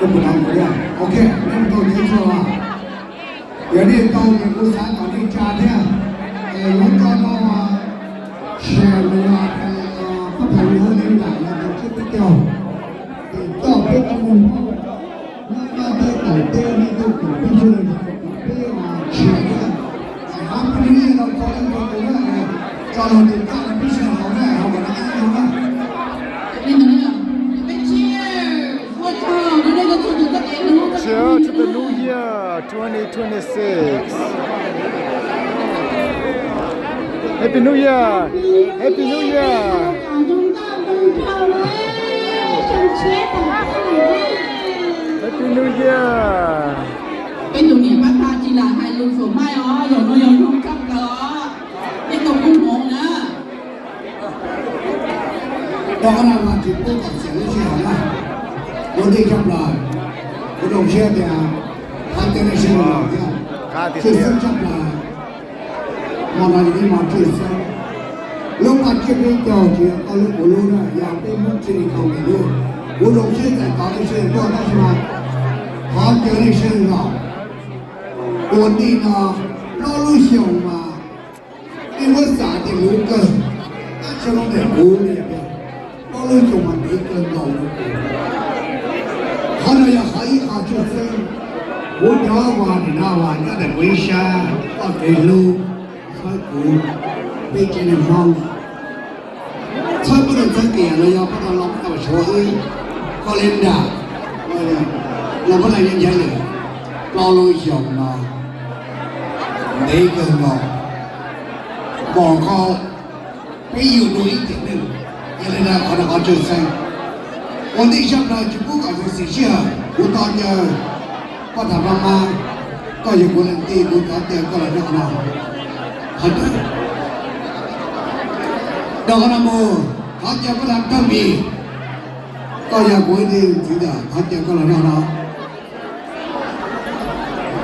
Ok, nej tau teb txhua, yog nej tau ces kuv xav kom nej tsa thiab. Es yuav tso rau Shem los yog Pab Phais Nus, nej lam yog tus tswv peb caug, ces coj peb cov Hmoob nyob Nyab Laj teb, Thaib teb, nej tuaj koom peb ntsuag, koom peb Shem thiab. Happy New Year rau koj, rau tus na, tso los tus coj los peb sawv hauv na, hauv kom no na. Cheers to the New Year twenty twenty-six. Happy New Year. Happy New Year. Happy New Year. Peb tus niam pab tag tsis lam hais lus saum mai os, zaum no yog zoo tshaj plaws os. Peb tau koob hmoov na. Rau qhov no mas tsis pub kom xiam lub sij hawm na. Ua ntej tshaj plaws, kuv zoo siab tias thov caw nej sawv daws los thiab, tshwj xeeb tshaj plaws. Hmo no yog ib hmo tshwj xeeb. Lub paj tsiab peb caug tsis yog koj lub kuv lub na, yog peb Hmoob txij li kaum tawm lub. Kuv zoo siab txais tos nej sawv daws tuaj tab sis mas thov caw nej sawv daws los. Ua ntej no plaub lub xyoos mas nej muab xav tias luv kawg, tab sis no ntawm kuv li tias plaub lub xyoos mas ntev kawg nkaus rau kuv. Qhov no yog qhov ib qho tshwj xeeb. Kuv cov uas nim no uas nyob ntawm kuv ib sab, txoj kev hlub, txhawb kuv, peb tsev neeg Hmoob, txhawb peb tau txhawb tias los yog peb tau los peb tau suav wb, koj li nram, los peb tau nyob ncav lwm, plaub lub xyoos no ntev kawg nkaus, pom qhov peb yug dua ib tsev neeg, yog li ntawd qhov no qhov tshwj xeeb. Ua ntej tshaj plaws tsis pub kom xav xim sij hawm, kuv thov caw pab tham mab mab, koj yog kuv leej tij, kuv thov caw koj los nyob qhov no. Qhov, rau qhov no mus, thov caw pab tham Thaj Mis, koj yog kuv ib tug ntxhais, thov caw koj los nyob qhov no.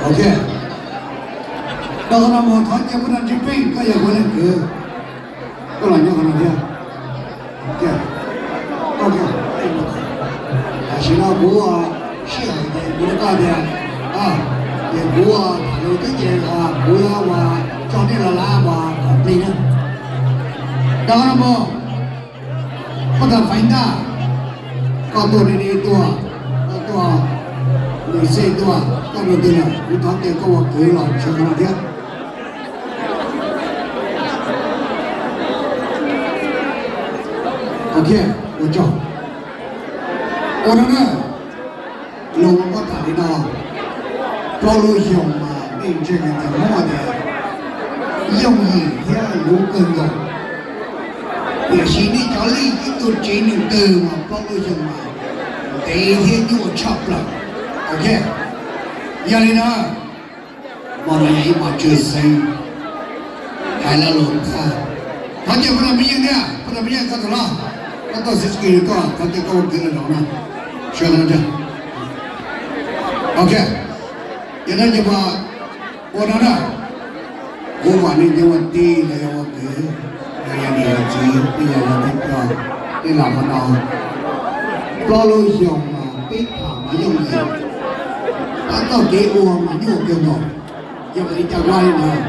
Ok. Rau qhov no mus thov caw pab tham Ntsis Peej, koj yog kuv leej kwv, koj los nyob qhov no thiab. Tam sim no kuv sij hawm ces kuv rau koj tias, ces kuv tham lus twb ces kuv yuav ua tso nej los lab ua kom plig na. Rau qhov no mus, pab tham Faiv Ntaj, koj tuaj, nej tuaj, koj tuaj, nws xej tuaj, koj rau twg lawm, kuv thov caw koj ua kwv los sawv qhov no thiab. Ok, ua tsaug. Ua no na, lus uas koj tham li no, plaub lub xyoos mas nej ntseeg tias Hmoob tias yooj yim thiab luv kawg nkaus. Tiam sis nej cov li ib tug tsev neeg twg mas plaub lub xyoos mas ntev thiab nyuaj tshaj plaws. Ok, yog li ntawd, hmo no yog ib hmo tshwj xeeb, hais lo lus thov caw pab tham Mab Yeej thiab, pab tham Mab Yeej koj tus hlob, koj tuaj xwb kis tuaj, thov caw koj ua kwv los rau no, sawv qhov no. Ok, yog no ces ua no na, kuv vam nej cov ua tij los yog ua kwv, los yog niam yog txiv, nej yog ua tij, nej los qhov no, plaub lub xyoos mas peb tham mas yooj yim, tab txoj kev ua mas nyuaj kawg nkaus. Yog li cas ua li ntawd,